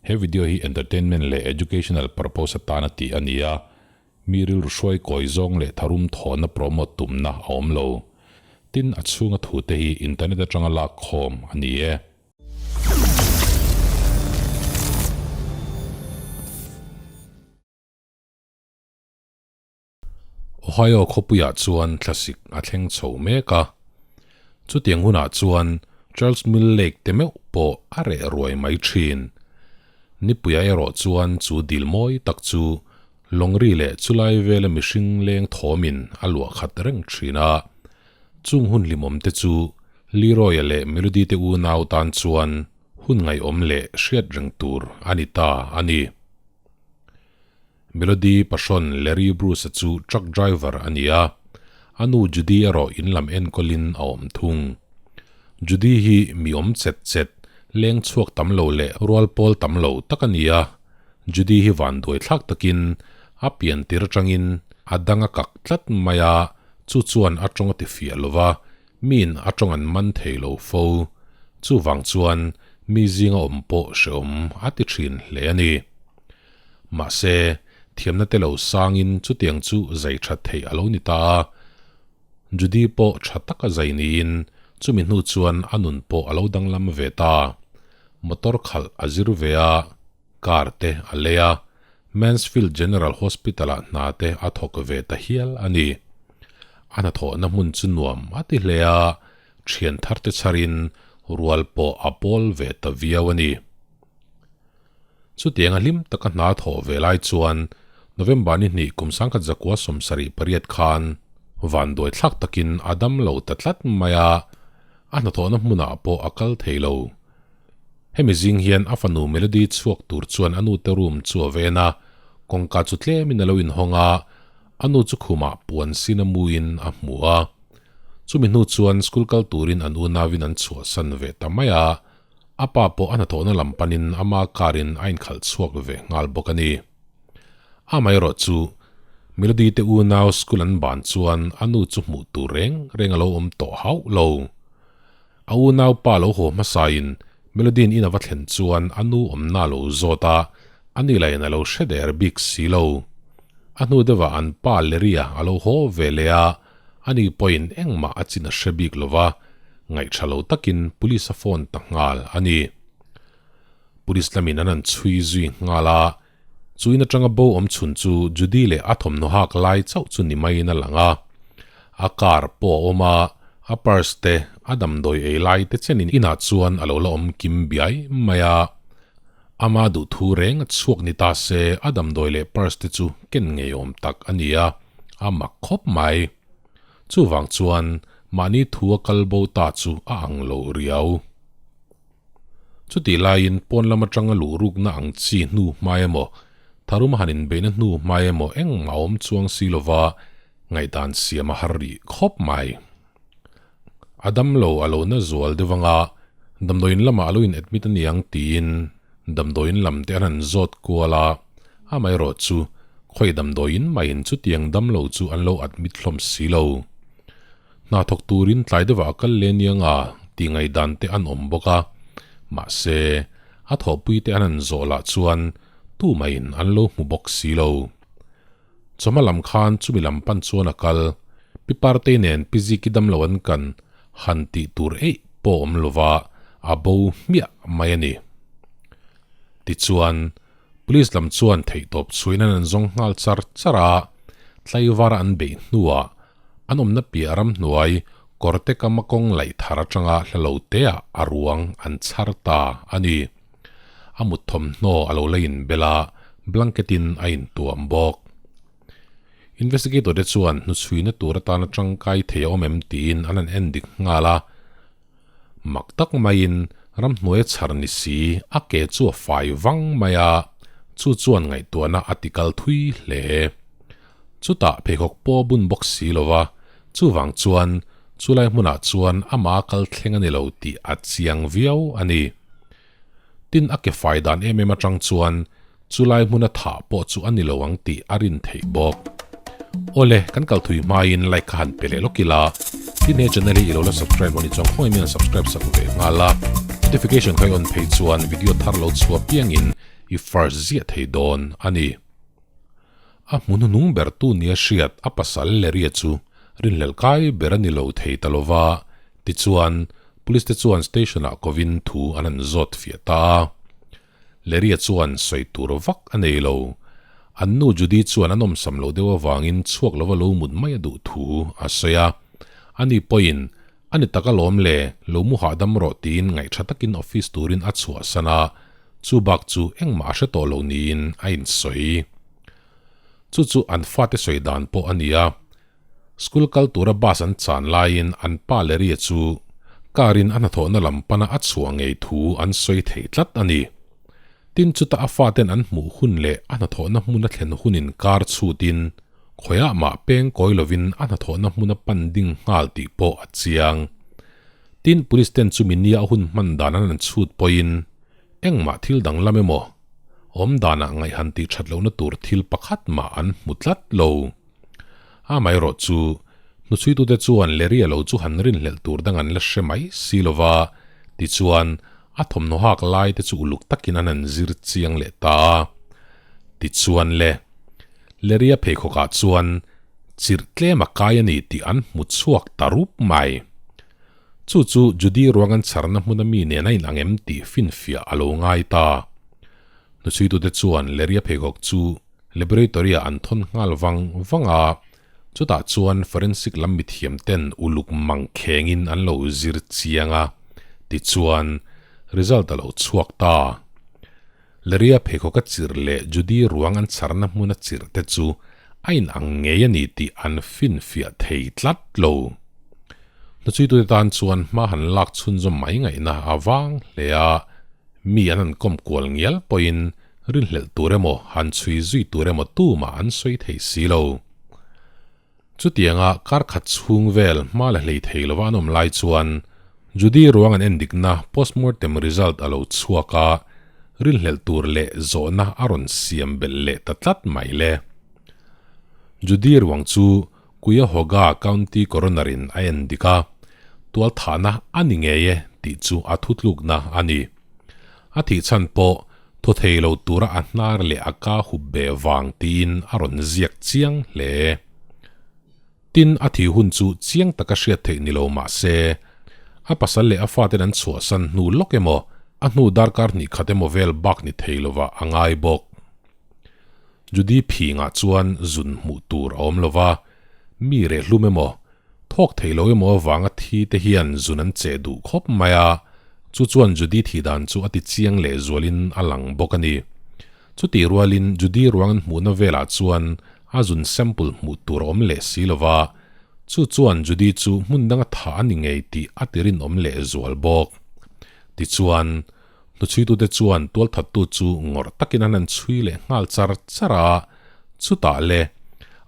He video hi entertainment leh educational purpose atana tih a ni a, mi rilru hruai kawi zawng leh tharum thawhna promote tumna a awm lo. Tin, a chhunga thute hi internet atanga lak khawm a ni e. Ohio khawpuiah chuan thlasik a thleng chho mek a. Chutiang hunah chuan Charles Mill Lake te meuh pawh a reh ruai mai thin. Nipuia erawh chuan chu dil mawi tak chu lawngri leh chulai vela mihring leng thawmin a luah khat reng thin a. Chung hun hlimawm te chu Leroy-a leh Melody te unau tan chuan hun ngaihawm leh hriat reng tur a ni ta a ni. Melody Pahrawn Larry Bruce-a chu truck driver a ni a, a nu Judy erawh in lam enkawlin a awm thung. Judy hi mi awm chet chet, leng chhuak tam lo leh rual pawl tam lo tak a ni a. Judy hi vanduai thlak takin a pian tir atangin a dang a kak tlat mai a, chu chuan a tawng a ti fiah lo va, miin a tawng an man thei lo fo. Chuvang chuan mi zinga awm pawh hrehawm a ti thin hle a ni. Mahse, thiamna te lo sangin chutiang chu zai that theih a lo ni ta a. Judy pawh tha taka zai niin chumi hnu chuan a nun pawh a lo danglam ve ta. Motor khalh a zir ve a, car te a lei a, Mansfield General Hospital-ah hna te a thawk ve ta hial a ni. A hnathawhna hmun chu nuam a ti hle a, thian thar te chharin rual pawh a pawl ve ta viau a ni. Chutianga hlim taka hna thawh ve lai chuan November ni hnih kum 1978 khan vanduai thlak takin a dam lo ta tlat mai a, a hnathawhna hmunah pawh a kal thei lo. Hemi zing hian a fanu Melody chhuak tur chuan a nute room chu a ven a, kawngka chu tlemin a lo inhawng a, a nu chu khumah puan sin a muin a hmu a. Chumi hnu chuan school kal turin an unauin an chhuahsan ve ta mai a, A pa pawh a hnathawhna lam panin ama car in a inkhalh chhuak ve nghal bawk a ni. Amaherawh chu, Melody te unau school an ban chuan a nu chu hmuh tur reng reng a lo awm tawh hauh lo. A unau pa lo haw hmasain Melody-in in a va thlen chuan a nu awmna a lo zawt a, a ni lahin a lo hre der bik si lo. A hnu deuhah an pa Larry-a a lo haw ve leh a, Ani pawhin engmah a chin a hre bik lo va, ngaihṭha lo takin police a phone ta nghal a ni. Police lamin an han chhui zui nghal a, chu in aṭanga bo awm chhun chu Judy leh a thawmhnaw hak lai chauh chu ni maiin a lang a. A car pawh a awm a, a purse te, a damdawi ei lai te chenin inah chuan a lo la awm kim biai mai a. Ama duhthu reng a chhuak ni ta se a damdawi leh purse te chu ken ngeiawm tak a ni a. A mak khawp mai. Chuvang chuan mahni thu a kal bo ta chu a ang lo riau. Chutih laiin pawn lam atanga luh rukna ang chi hnu hmai emaw, tharum han inbeihna hnu hmai emaw engmah a awm chuang si lova ngaihdan siam a har rih khawp mai. A damlo a lo na zual deuh anga damdawiin lamah a lo in admit a niang tiin damdawiin lam te an han zawt kual a, amaherawh chu khawi damdawiin maiin chutiang damlo chu an lo admit hlawm si lo. Hna thawk turin tlai deuhah a kal leh aniang a tih ngaihdan te an awm bawk a, mahse a thawhpui te an han zawh lah chuan tumaiin an lo hmu bawk si lo. Chawhma lam khan chumi lam pan chuan a kal. Pi Partei nen Pi Ziki damlo an kan han tih tur eih pawh awm lova a bo hmiah mai a ni. Tichuan, Police lam chuan theihtawp chhuiin an an zawng nghal char char a, tlaivar an beih hnuah an awmna piah ramhnuai kawrte kama kawng laih thar atanga hla lo teah a ruang an chhar ta a ni. A mut thawmhnaw a lo la inbel a, blanket in a intuam bawk. Investigator te chuan hnuchhuina tur atana tangkai thei a awm em tiin an han en dik nghal a. Mak tak maiin ramhnuai a chhar ni si a ke chu a fai vang mai a, chu chuan ngaihtuahna a ti kal thui hle. Chutah pheikhawk pawh a bun bawk si lo va, chuvang chuan chulai hmunah chuan amah a kal thleng a ni lo tih a chiang viau a ni. Tin a ke fai dan em em atang chuan chulai hmuna thah pawh chu a ni lo ang tih a rin theih bawk. Awle, kan kal thui hmain like kha han pe leh lawk ila, tin he channel hi i lo la subscribe lo ni chuan khawngaih mian subscribe sak ve nghal a, notification kha i on phei chuan video thar lo chhuah piangin. I first ziah thei dawn a ni. A hmu hnuhnung ber tu nia hriat a pasal Larry-a chu rinhlelh kai ber a ni lo thei ta lo va, tichuan Police te chuan station-ah kovin thu an han zawt fiah ta a. Larry-a chuan sawi tur vak a nei lo. An nu Judy chuan a nawmsam lo deuh avangin chhuak lova lo mut mai a duh thu a sawi a. Ani pawhin A ni tak alawm le, lo mu hahdam rawh tiin ngaihṭha takin office turin a chhuahsan a, chu bak chu engmah a hre tawh lo niin a insawi. Chu chu an fate sawi dan pawh a ni a. School kal tura bus an chan laiin an pa Larry-a chu car in a hnathawhna lam pana a chhuah ngei thu an sawi thei tlat a ni. Tin chuta a faten an hmuh hun leh a hnathawhna hmun a thlen hunin car chhutin Khawiah mah peng kawi lovin a hnathawhna hmun a pan ding nghal tih pawh a chiang. Tin, Police ten chumi nia a hun hman dan an han chhut pawhin engmah thil danglam emaw, awm danah ngaihhan tih that lohna tur thil pakhat mah an hmu tlat lo. Amaherawh chu, hnuchhuitute chuan Larry-a lo chu han rinhlelh tur dang an la hre mai si lova, tichuan a thawmhnaw hak lai te chu uluk takin an han zir chiang leh ta a. Tichuan le. Leria pheikhawkah chuan chirh tlem a kai a ni tih an hmu chhuak ta rup mai. Chu chu Judy ruang an chharna hmuna mi nen a inang em tih finfiah a lo ngai ta. Hnuchhuitute chuan Leria pheikhawk chu laboratory-ah an thawn nghal vang vang a, chutah chuan forensic lam mithiam ten uluk mang khengin an lo zir chiang a, tichuan result a lo chhuak ta. Leria pheikhawk a chirh leh Judy ruang an chharna hmun a chirh te chu a inang ngei a ni tih an finfiah thei tlat lo. Hnuchuitute tan chuan hma han lak chhunzawm mai ngaihna a vang hle a, mi an han kawm kual ngial pawhin rinhlelh tur emaw han chhui zui tur emaw tumah an sawi thei si lo. Chutianga kar khat chhung vel hma la hlei thei lova an awm lai chuan Judy ruang an endikna postmortem result a lo chhuak a, rinhlelh tur leh zawhna a rawn siam belh leh ta tlat mai le. Judy ruang chu Cuyahoga County Coroner in a endik a, tualthahna a ni ngei e tih chu a thutlukna a ni. A thih chhan pawh thaw thei lo tura a hnar leh a ka hup be vang tiin a rawn ziak chiang hle. Tin, a thih hun chu chiang taka hriat theih ni lo mah se, a pasal leh a faten an chhuahsan hnu lawk emaw, a hnu darkar hnih khat emaw vel bak ni thei lovah a ngai bawk. Judy phingah chuan zun hmuh tur a awm lo va, mi rehlum emaw, thawk thei lo emaw avanga thi te hian zun an cheh duh khawp mai a, chu chuan Judy thih dan chu a ti chiang leh zualin a lang bawk a ni. Chutih rualin Judy ruang an hmuhna velah chuan a zun sample hmuh tur a awm leh si lo va, chu chuan Judy chu hmun danga thah a ni ngei tih a ti rinawm leh zual bawk. Tichuan, Hnuchhuitute chuan tualthattu chu ngawrh takin an han chhui leh nghal char char a, chutah le,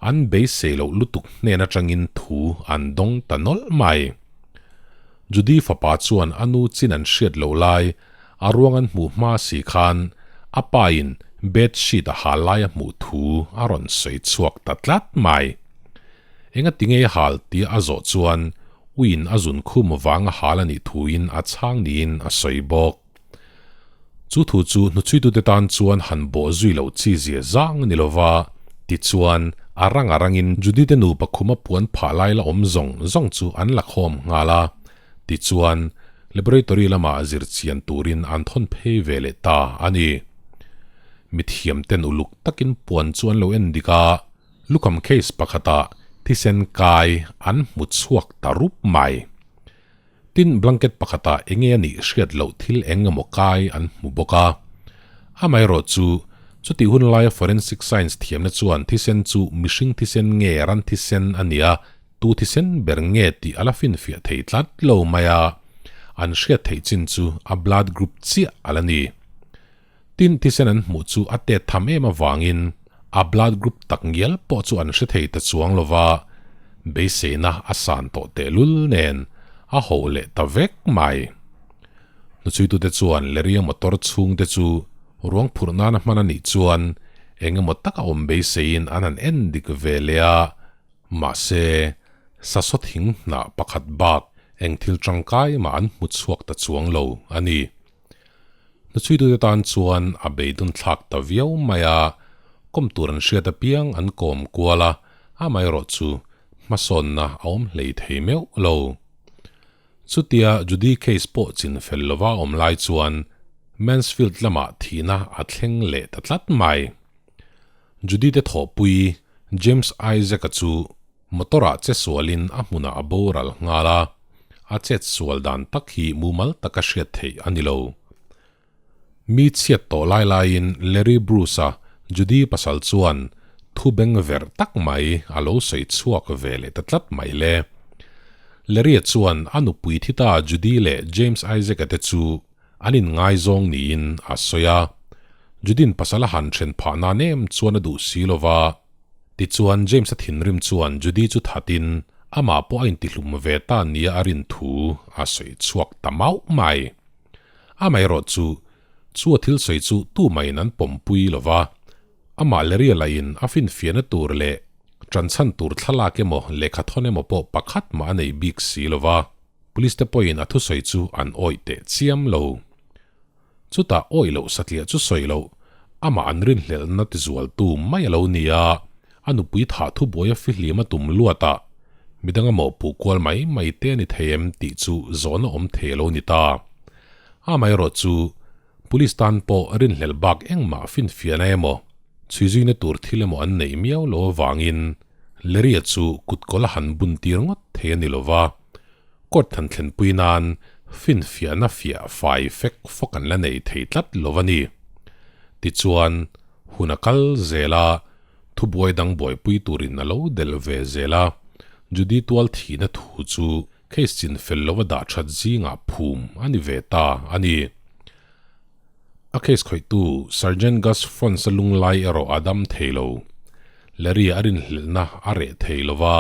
an beisei loh lutuk hnen atangin thu an dawng ta nawlh mai. Judy fapa chuan a nu chin an hriat loh lai, a ruang an hmuh hma si khan a pa in bed sheet a hal lai a hmuh thu a rawn sawi chhuak ta tlat mai. Engati nge hal tia a zawh chuan uiin a zun khum vang a hal a nih thuin a chhang niin a sawi bawk. Chu thu chu hnuchhuitute tan chuan han bawh zui loh chi zia zang a ni lo va, tichuan a rang a rangin Judy-te nupa khuma puan phah lai la awm zawng zawng chu an la khawm nghal a, tichuan laboratory lamah zirchian turin an thawn phei ve leh ta a ni. Mithiamten uluk takin puan chu an lo en dik a. Lukham case pakhatah thisen kai an hmu chhuak ta rup mai. Tin, blanket pakhatah enge a nih hriat loh thil eng emaw kai an hmu bawk a. Amaherawh chu, chutih hun laia forensic science thiamna chuan thisen chu mihring thisen nge ran thisen a nia, tu thisen ber nge tih a la finfiah thei tlat lo mai a, an hriat theih chin chu a blood group chiah a la ni. Tin, thisen an hmuh chu a tet tham em avangin a blood group tak ngial pawh chu an hre thei ta chuang lo va, beiseina a san tawh tehlul nen a ho leh ta vek mai. Hnuchhuitute chuan Leria motor chhungte chu ruang phurh nana hman a nih chuan eng emaw taka awm beiseiin an han en dik ve leh a, mahse, sasaw thing hnah pakhat bak eng thil tangkai mah an hmu chhuak ta chuang lo a ni. Hnuchhuitute tan chuan a beidawn thlak ta viau mai a, kawm tur an hriat apiang an kawm kual a, amaherawhchu hmasawnna a awm hlei thei meuh lo. Chutia Judy case pawh chin fel lova awm lai chuan Mansfield lamah thihna a thleng leh ta tlat mai. Judy te thawhpui James Isaac-a chu Motor-ah che sualin a hmunah a boral nghal a, a chet sual dan tak hi mumal taka hriat theih a ni lo. Mi chhiat tawh lai laiin Larry Bruce-a Judy pasal chuan thu beng verh tak mai a lo sawi chhuak ve leh ta tlat mai le. Larry-a chuan a nupui thi ta Judy leh James Isaac-a te chu an inngaizawng niin a sawi a. Judy'n pasal a han then phah nan em chuan a duh si lo va. Tichuan, James-a thinrim chuan Judy chu thatin amah pawh a intihlum ve ta nia a rin thu a sawi chhuak ta mauh mai. Amaherawh chu, chu a thil sawi chu tumahin an pawmpui lo va, amah Larry-a lahin a finfiahna tur leh ṭanchhan tur thlalak emaw lehkhathawn emaw pawh pakhat mah a nei bik si lo va, police te pawhin a thusawi chu an awih teh chiam lo. Chutah awih loh satliah chu sawi loh, amah an rinhlelhna tizualtu mai a lo ni a, a nupui thah thubuai a fihlim a tum luat a, midang a mawhpuh kual mai mai te a ni thei em tih chu zawhna awm thei a lo ni ta. Amaherawh chu, Police tan pawh rinhlelh bak engmah finfiahna emaw, chhuizuina tur thil emaw an neih miau lo avangin Larry-a chu kutkawlh a han bun tir ngawt thei a ni lo va. Court han thlenpui nan finfiahna fiah fai fek fawk an la nei thei tlat lo a ni. Tichuan, hun a kal zel a, thubuai dang buaipui turin a lo del ve zel a, Judy tual thihna thu chu case chin fel lova dah that zingah phum a ni ve ta a ni. A case khawihtu Sergeant Gus Fons-a lunglai erawh a dam thei lo. Larry-a a rinhlelhna a reh thei lo va,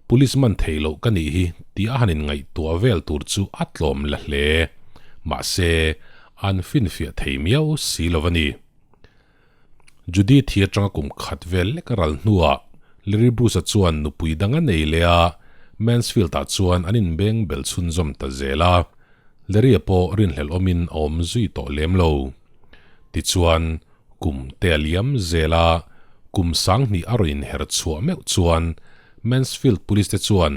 Police man thei loh ka nih hi tih a han inngaihtuah vel tur chu a tlawm la hle. Mahse, an finfiah thei miau si lo a ni. Judy thi atanga kum khat vel lek a ral hnuah Larry Bruce-a chuan nupui dang a nei leh a, Mansfield-ah chuan an inbeng bel chhunzawm ta zel a. Larry-a pawh rinhlelh awmin a awm zui tawh lem lo. Tichuan, kum te a liam zel a, kum sanghnih a rawn inher chhuah meuh chuan Mansfield Police te chuan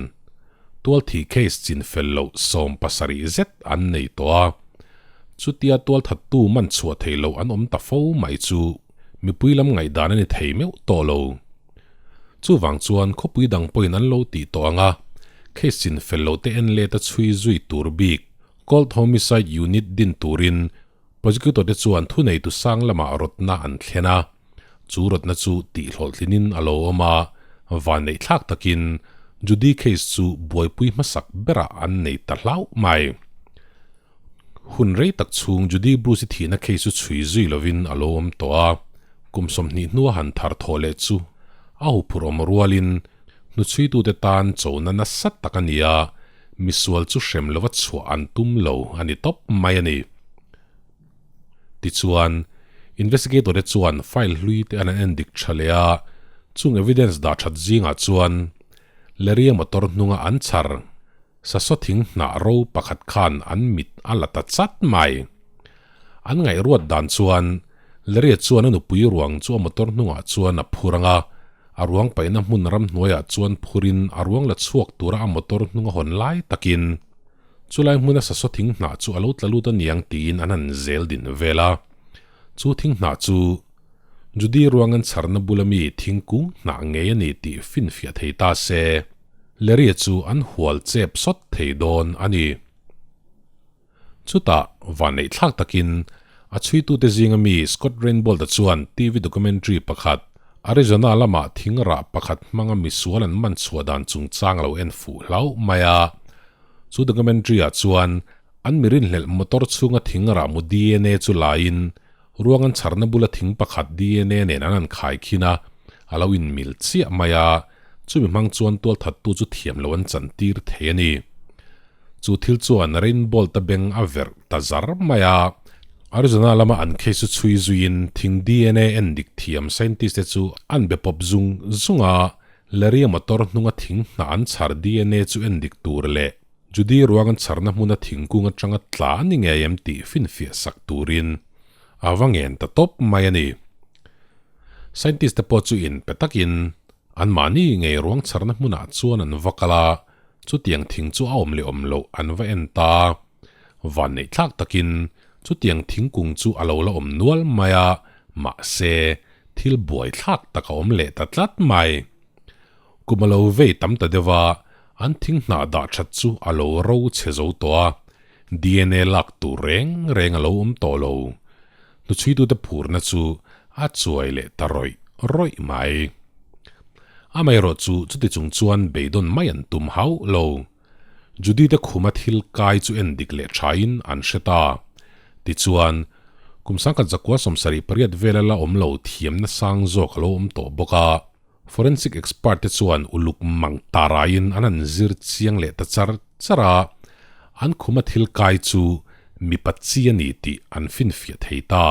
tualthi case chinfel loh 70 zet an nei tawh a. Chutia tualthattu man chhuah theih loh an awm ta fo mai chu mipui lam ngaihdan a ni thei meuh tawh lo. Chuvang chuan khawpui dang pawhin an lo tih tawh ang a, case chin fel lo te en let a chhui zui tur bik Cold Homicide Unit din turin prosecutor te chuan thuneitu sang lamah rawtna an thlen a. Chu rawtna chu tihhlawhtlinin a lo awm a, vanneih thlak takin Judy case chu buaipui hmasak berah an nei ta hlauh mai. Hun rei tak chhung Judy Bruce-i thihna case chu chhui zui lovin a lo awm tawh a, kum 20 hnua han thar thawh leh chu a huphurh awm rualin hnuchhuitute tan chona nasa tak a ni a, misual chu hrem lova chhuah an tum lo a ni tawp mai a ni. Tichuan, investigator te chuan file hlui te an an endik tha leh a, chung evidence dah that zingah chuan Larry-a motor hnunga an chhar Sasaw thing hnah ro pakhat khan an mit a la ta chat mai. An ngaihruat dan chuan Larry-a chuan a nupui ruang chu a motor hnungah chuan a phur ang a, a ruang paihna hmun ramhnuaiah chuan phurin a ruang la chhuak tura a motor hnung a hawn lai takin chulai hmuna sasaw thing hnah chu a lo tla lut aniang tiin an han zel din vel a. Chu thing hnah chu Judy ruang an chharna bula mi thingkung hnah ngei a ni tih finfiah thei ta se. Larry-a chu an hual chep sawt thei dawn a ni. Chutah, vanneih thlak takin, a chhuitute zinga mi Scott Rainbolt-a chuan TV documentary pakhat, Arizona lama thing rah pakhat hmanga misual an man chhuah dan chungchang a lo en fuh hlauh mai a. Chu documentary-ah chuan an mi rinhlelh motor chhunga thing rah mu DNA chu laiin Ruang an chharna bula thing pakhat DNA nen an han khai khin a, a lo inmil chiah mai a, chumi hmang chuan tualthattu chu thiam lo an chantir thei a ni. Chu thil chuan Rainbolt-a beng a verh ta zar mai a, Arizona lama an case chu chhui zuiin thing DNA en dik thiam scientist te chu an be pawp zung zung a, Larry-a motor hnunga thing hnah an chhar DNA chu en dik tur leh. Judy ruang an chharna hmuna thingkung atanga tla a ni ngei em tih finfiah sak turin a va ngen ta tawp mai a ni. Scientist te pawh chu inpe takin anmahni ngei ruang chharna hmunah chuan an va kal a, chutiang thing chu a awm leh awm loh an va en ta. Vanneih thlak takin chutiang thingkung chu a lo la awm nual mai a, mahse thil buai thlak tak a awm leh ta tlat mai. Kum a lo vei tam ta deuh a, an thing hnah dah that chu a lo ro chhe zo tawh a, DNA lak tur reng reng a lo awm tawh lo. Hnuchhuitute phurna chu a chuai leh ta rawih rawih mai. Amaherawh chu chuti chung chuan beidawn mai an tum hauh lo. Judy te khuma thil kai chu en dik leh thain an hre ta. Tichuan, kum 1978 vela la awm lo thiamna sang zawk a lo awm tawh bawk a. Forensic expert te chuan uluk mang ta raiin an han zir chiang leh ta char char a, an khuma thil kai chu mipa chi a ni tih an finfiah thei ta.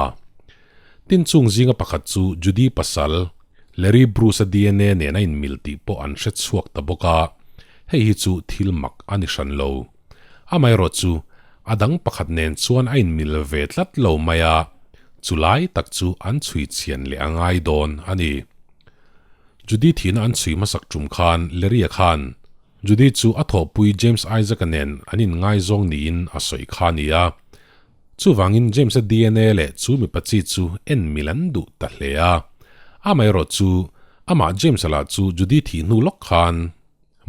Tin chung zinga pakhat chu Judy pasal, Larry Bruce-a DNA nen a inmil tih pawh an hre chhuak ta bawk a, hei hi chu thil mak a ni hran lo. Amaherawh chu a dang pakhat nen chuan a inmil ve tlat lo mai a, chu lai tak chu an chhui chhian leh a ngai dawn a ni. Judy thihna an chhui hmasak tum khan Larry-a khan Judy chu a thawhpui James Isaac-a nen an inngaizawng niin a sawi kha a ni a. Chuvangin James-a DNA leh chu mipa chi chu en mil an duh ta hle a. Amaherawh chu amah James-a lah chu Judy thih hnu lawk khan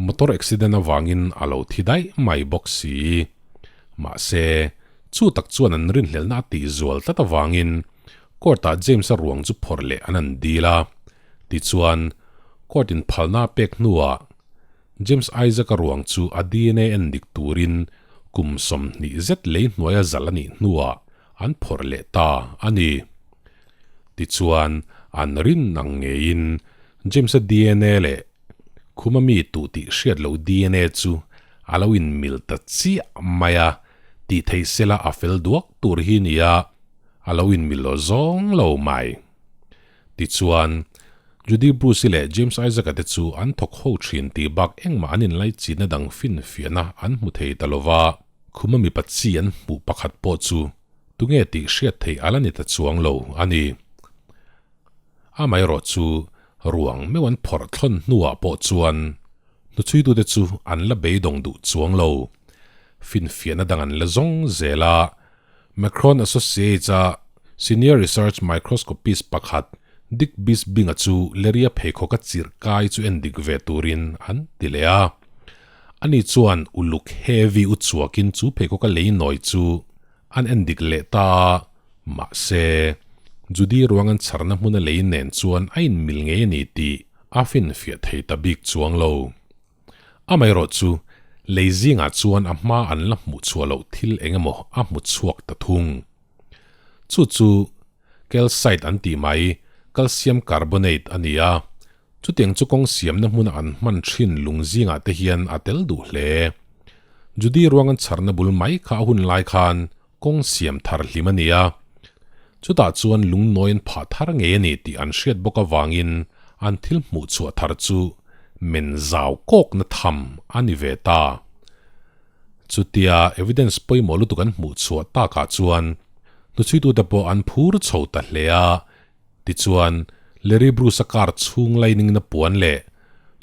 Motor accident avangin a lo thi daih mai bawk si. Mahse, chu tak chuan an rinhlelhna a tih zual tlat avangin court-ah James-a ruang chu phawrh leh an han dil a. Tichuan, court-in phalna a pek hnuah James Isaac-a ruang chu a DNA en dik turin kum 20 zet lei hnuaia zal a nih hnuah an phawrh leh ta a ni. Tichuan, an rin ang ngeiin James-a DNA leh Khuma mi tuh tih hriat loh DNA chu a lo inmil ta chiah mai a, tih theih sela a fel duak tur hi nia, a lo inmil lo zawng lo mai. Tichuan, Judy Bruce-i leh James Isaac-a te chu an thawk ho thin tih bak engmah an inlaichinna dang finfiahna an hmu thei ta lo va, khuma mipa chi an hmuh pakhat pawh chu tunge tih hriat theih a la ni ta chuang lo a ni. Amaherawh chu ruang meuh an phawrh thlawn hnuah pawh chuan hnuchhuitute chu an la beidawng duh chuang lo. Finfiahna dang an la zawng zel a, Macron Associates-a Senior Research Microscopist pakhat Dick Bisbing-a chu Leria pheikhawka chirh kai chu en dik ve turin an ti leh a. Ani chuan uluk heavy u chhuakin chu pheikhawka lei nawi chu An en dik leh ta a, mahse, Judy ruang an chharna hmuna lei nen chuan a inmil ngei a ni tih a finfiah thei ta bik chuang lo. Amaherawh chu, lei zingah chuan a hma an la hmuh chhuah loh thil eng emaw a hmu chhuak ta thung. Chu chu calcite an tih mai, calcium carbonate a ni a, Chutiang chu kawng siamna hmuna an hman thin lung zingah te hian a tel duh hle. Judy ruang an chharna bul mai kha a hun lai khan kawng siam thar hlim a ni a. Chutah chuan lung nawi an phah thar ngei a ni tih an hriat bawk avangin an thil hmuh chhuah thar chu men zau kawkna tham a ni ve ta. Chutia evidence pawimawh lutuk an hmuh chhuah takah chuan hnuchhuitute pawh an phur chho ta hle a. Tichuan, Larry Bruce-a car chhung lining na puan leh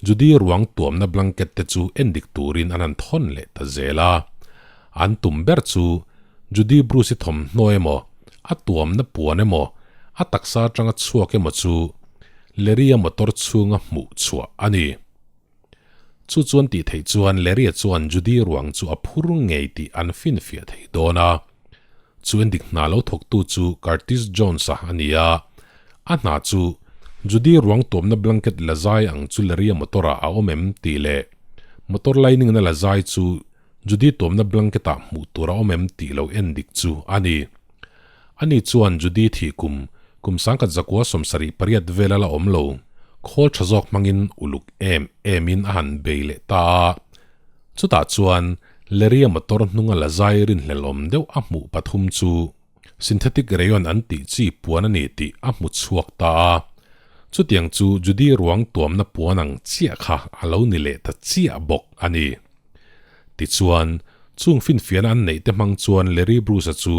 Judy ruang tuamna blanket te chu en dik turin an han thawn leh ta zel a. An tum ber chu Judy Bruce-i thawmhnaw emaw, a tuamna puan emaw, a taksa atanga chhuak emaw chu Larry-a motor chhunga hmuh chhuah a ni. Chu chuan tih theih chuan Larry-a chuan Judy ruang chu a phur ngei tih an finfiah thei dawn a. Chu endik hna lo thawktu chu Curtis Jones-a a ni a, a hna chu Judy ruang tuamna blanket la zai ang chu Larry-a motor-ah a awm em tih leh motor lining-na la zai chu Judy tuamna blanket-ah hmuh tur a awm em tih lo endik chu a ni. Ani chuan Judy thih kum kum 1978 vela la awm lo, khawl tha zawk hmangin uluk em emin a han bei leh ta a. Chutah chuan Larry-a motor hnunga la zai rinhlelh awm deuh a hmuh pathum chu synthetic rayon an tih chi puan a ni tih a hmu chhuak ta a. Chutiang chu Judy ruang tuamna puan ang chiah kha a lo ni leh ta chiah bawk a ni. Tichuan, chung finfiahna an neih te hmang chuan Larry Bruce-a chu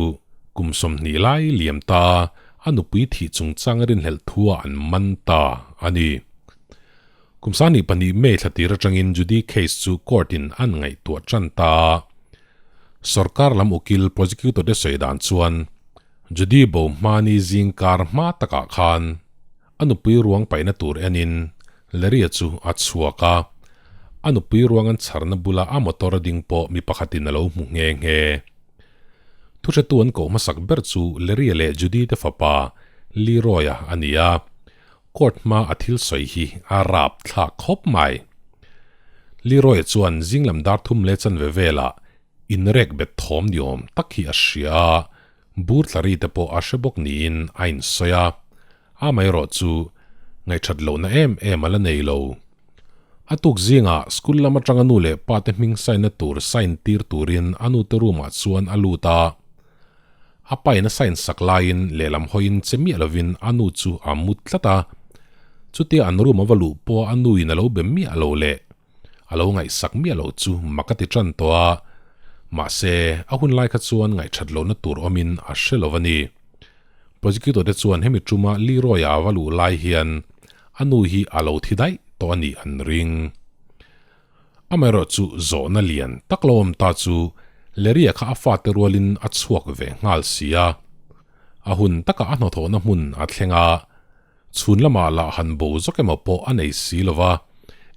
kum 20 lai liam ta a nupui thih chungchang rinhlelh thu-ah an man ta a ni. Kum 22 May thla tir atangin Judy case chu court-in an ngaihtuah tan ta a. Sorkar lam ukil prosecutor te sawi dan chuan Judy bo hmani zing kar hma takah khan a nupui ruang paihna tur enin Larry-a chu a chhuak a, a nupui ruang an chharna bula a motor ding pawh mi pakhatin a lo hmu nghe nghe. Thuhretu an koh hmasak ber chu Larry-a leh Judy te fapa Leroy-a a ni a, court hma a thil sawi hi a rap thlak khawp mai. Leroy-a chuan zinglam dar thum leh chanve velah inrek bet thawm ni awm tak hi a hria a, Bur tlari te pawh a hre bawk niin a insawi a, amaherawh chu ngaihthat lohna em em a la nei lo. A tuk zingah school lam atanga nu leh pa te hming sign na tur sign tir turin a nu te room ah chuan a lut a. A pa in a sign sak laiin lehlam hawiin che miah lovin a nu chu a mut tlat a. Chutia an room a va luh pawh a nu in a lo be miah lo leh A lo ngaihsak miah loh chu mak a ti tan tawh a, mahse, a hun lai kha chuan ngaihthat lohna tur awmin a hre lo a ni. Prosecutor te chuan hemi tuma Leroy-a va luh lai hian a nu hi a lo thi daih tawh a nih an ring. Amaherawh chu zawhna lian tak lo awm ta chu Larry-a kha a fate rualin a chhuak ve nghal si a. A hun takah a hnawthawhna hmun a thleng a, Chhun lamah lah han bo zawk emaw pawh a nei si lo va,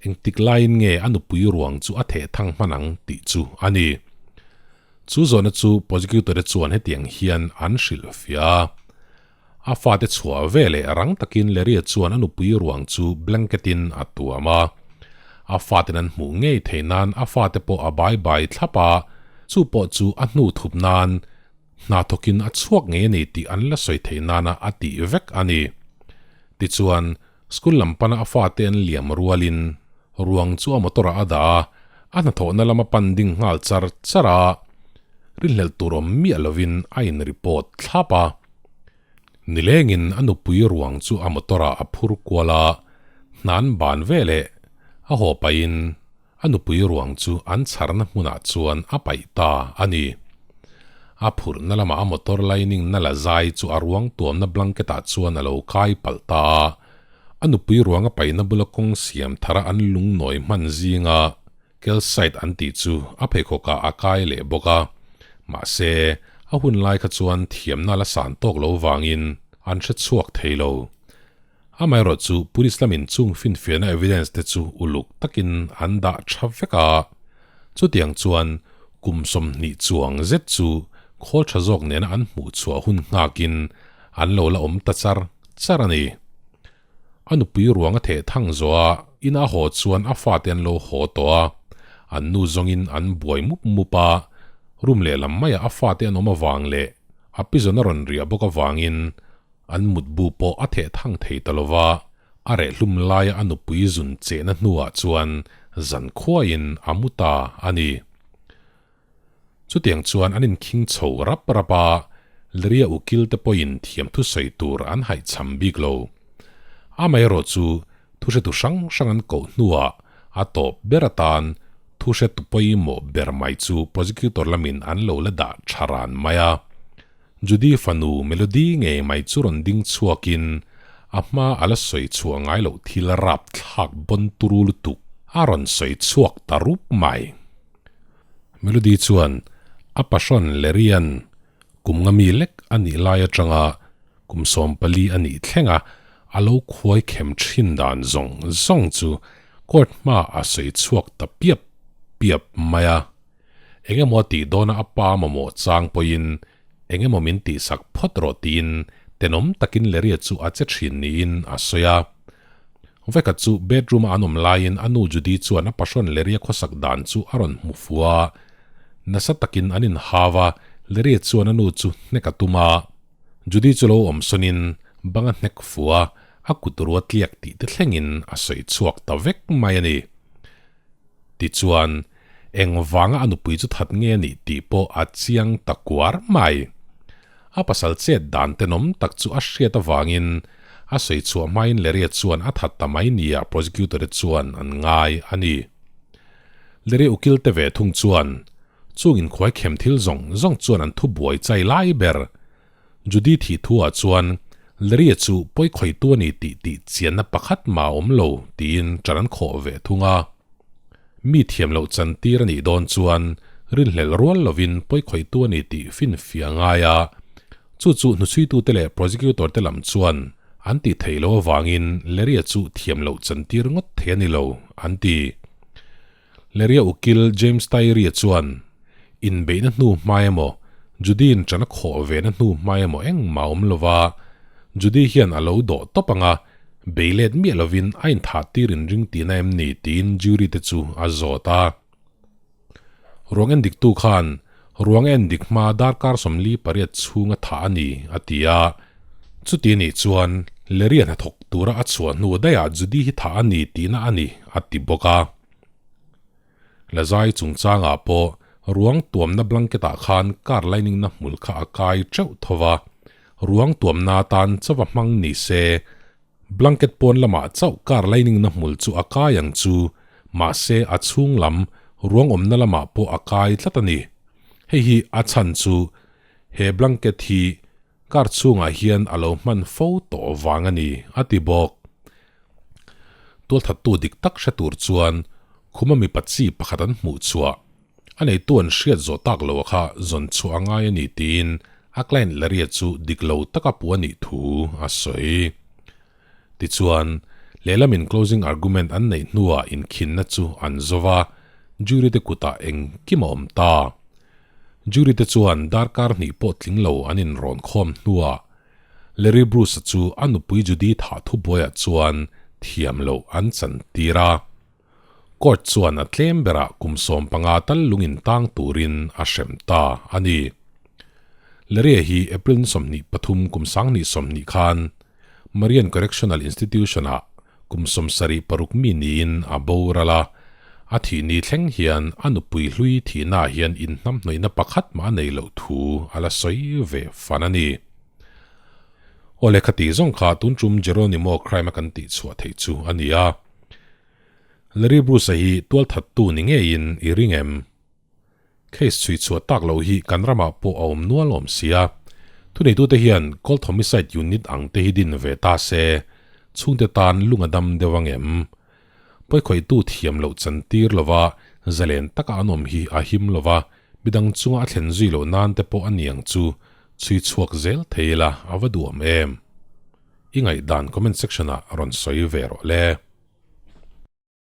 engtik laiin nge a nupui ruang chu a theh thang hman ang tih chu a ni. Chu zawhna chu prosecutor te chuan hetiang hian an hrilh fiah a. A fate chhuah ve leh rang takin Larry-a chuan a nupui ruang chu blanket-in a tuam a. A faten an hmuh ngei theih nan a fate pawh a bai bai thlap a, chu pawh chu a hnu thup nan Hna thawkin a chhuak ngei a ni tih an la sawi theih nana a tih vek a ni. Tichuan, school lam pana a fate an liam rualin ruang chu a motor ah a dah a, a hnathawhna lama pan ding nghal char char a, rinhlelh tur awm miah lovin a in report thlap a. Nilengin a nupui ruang chu a motor ah a phur kual a, hna an ban veleh a haw pahin A nupui ruang chu an chharna hmunah chuan a paih ta a ni. A phurhna lamah a motor lining na la zai chu a ruang tuamna blanket ah chuan a lo kai palh ta a. A nupui ruang a paihna bula kawng siam thara an lungnawi hman zinga calcite an tih chu a pheikhawk ah a kai leh bawk a. Mahse, a hun lai kha chuan thiamna la san tawk lo vangin an hre chhuak thei lo. Amaherawh chu Police lamin chung finfiahna evidence te chu uluk takin an dah tha vek a, chutiang chuan kum 20 chuang zet chu khawl tha zawk nena an hmuh chhuah hun nghakin an lo la awm ta char char a ni. A nupui ruang a theh thang zawh a, ina a haw chuan a fate an lo haw tawh a, an nu zawngin an buai mup mup a, room lehlam maiah a fate an awm avang leh a pizawn a rawn riah bawk avangin An mutbu pawh a theh thang thei ta lo va, a reh hlum laia a nupui zun chehna hnuah chuan zan khuaiin a mu ta a ni. Chutiang chuan an inkhing chho rap rap a, Leria ukil te pawhin thiamthu sawi tur an haihchham bik lo. Amaherawh chu thuhretu hrang hrang an koh hnuah a tawp ber atan thuhretu pawimawh ber mai chu prosecutor lamin an lo la dah tha ran mai a. Judy fanu Melody ngei mai chu rawn ding chhuakin a hma a la sawi chhuah ngai loh thil rap thlak bawn turu lutuk a rawn sawi chhuak ta rup mai. Melody chuan a pahrawn Lerian kum nga mi lek a nih lai atanga kum 14 a nih thlenga a lo khuai khem thin dan zawng zawng chu court hma a sawi chhuak ta piap piap mai a. Eng emaw a tih dawna a pa mamawh chang pawhin eng emaw min tihsak phawt rawh tiin tenawm takin Leria chu a che thin niin a sawi a. Vawikhat chu bedroom-a an awm laiin a nu Judy chuan a pahrawn Leria khawsak dan chu a rawn hmu fu a. Nasa takin an inhau a, Leria chuan a nu chu hnek a tum a. Judy chu lo awm sawnin bang a hnek fu a, a kut rua tliak tih te thlengin a sawi chhuak ta vek mai a ni. Tichuan, eng vanga a nupui chu that nge a nih tih pawh a chiang ta kuar mai. A pasal chet dan tenawm tak chu a hriat avangin a sawi chhuah hmain Leria chuan a that ta mai nia prosecutor te chuan an ngai a ni. Larry ukil te ve thung chuan chung inkhuai khem thil zawng zawng chuan an thu buai chai lai ber. Judy thih thu ah chuan Larry-a chu pawi khawitu a ni tih tih chianna pakhat mah a awm lo tiin ṭan an khawh ve thung a. Mi thiam loh chantir a nih dawn chuan rinhlelh rual lovin pawi khawitu a ni tih finfiah a ngai a, chu chu hnuchhuitute leh prosecutor te lam chuan an tih theih loh avangin Larry-a chu thiam loh chantir ngawt thei a ni lo, an ti. Larry-a ukil James Tyree-a chuan, Inbeihna hnu hmai emaw, Judy-in ṭan a khawh vena hnu hmai emaw engmah a awm lova, Judy hian a lo dawh tawp ang a, bei let miah lovin a inthah tir inring tihna em ni tiin jury te chu a zawt a. Ruang endiktu khan ruang a endik hma darkar 48 chhunga thah a ni a ti a, chuti anih chuan Larry-a hnathawk tura a chhuah hnu daihah Judy hi thah a ni tihna a ni a ti bawk a. Lazai chungchangah pawh ruang tuamna blanket ah khan car lining na hmul kha a kai teuh tho va, ruang tuamna atan chauh a hmang ni se, blanket pawn lamah chauh car lining na hmul chu a kai ang chu, mahse a chhung lam ruang awmna lamah pawh a kai tlat a ni. Hei hi a chhan chu he blanket hi car chhungah hian a lo hman fo tawh vang a ni, a ti bawk. Tualthattu dik tak hre tur chuan khuma mipa chi pakhat an hmuh chhuah. A neitu an hriat zawh tak lo a kha zawn chhuah a ngai a ni tiin a client Larry-a chu dik lo taka pu a nih thu a sawi. Tichuan, lehlamin closing argument an neih hnuah inkhinna chu an zo va, jury te kutah engkim a awm ta. Jury te chuan darkar hnih pawh tling lo an inrawn khawm hnuah Larry Bruce-a chu a nupui Judy thah thubuaiah chuan thiam loh an chantir a. Court chuan a tlem berah kum 15 tal lungin tang turin a hrem ta a ni. Larry-a hi April ni 23 kum 2020 khan Marion Correctional Institution-ah kum 76 mi niin a boral a, a thih ni thleng hian a nupui hlui thihnaah hian inhnamhnawihna pakhat mah a nei loh thu a la sawi ve fan a ni. Aw lehkha tih zawng kha tun tum Geronimo crime a kan tih chhuah theih chu a ni a. Larry Bruce-a hi tualthattu ni ngeiin i ring em? Case chhui chhuah tak loh hi kan ramah pawh a awm nual awm sia. Thuneitute hian Cold Homicide Unit ang te hi din ve ta se, chhungte tan lung a dam deuh ang em? Pawikhawihtu thiam loh chantir lova zalen taka an awm hi a him lova, midang chunga a thlen zui loh nan te pawh a niang chu chhui chhuak zel thei ila a va duhawm em? I ngaihdan comment section ah rawn sawi ve rawh le.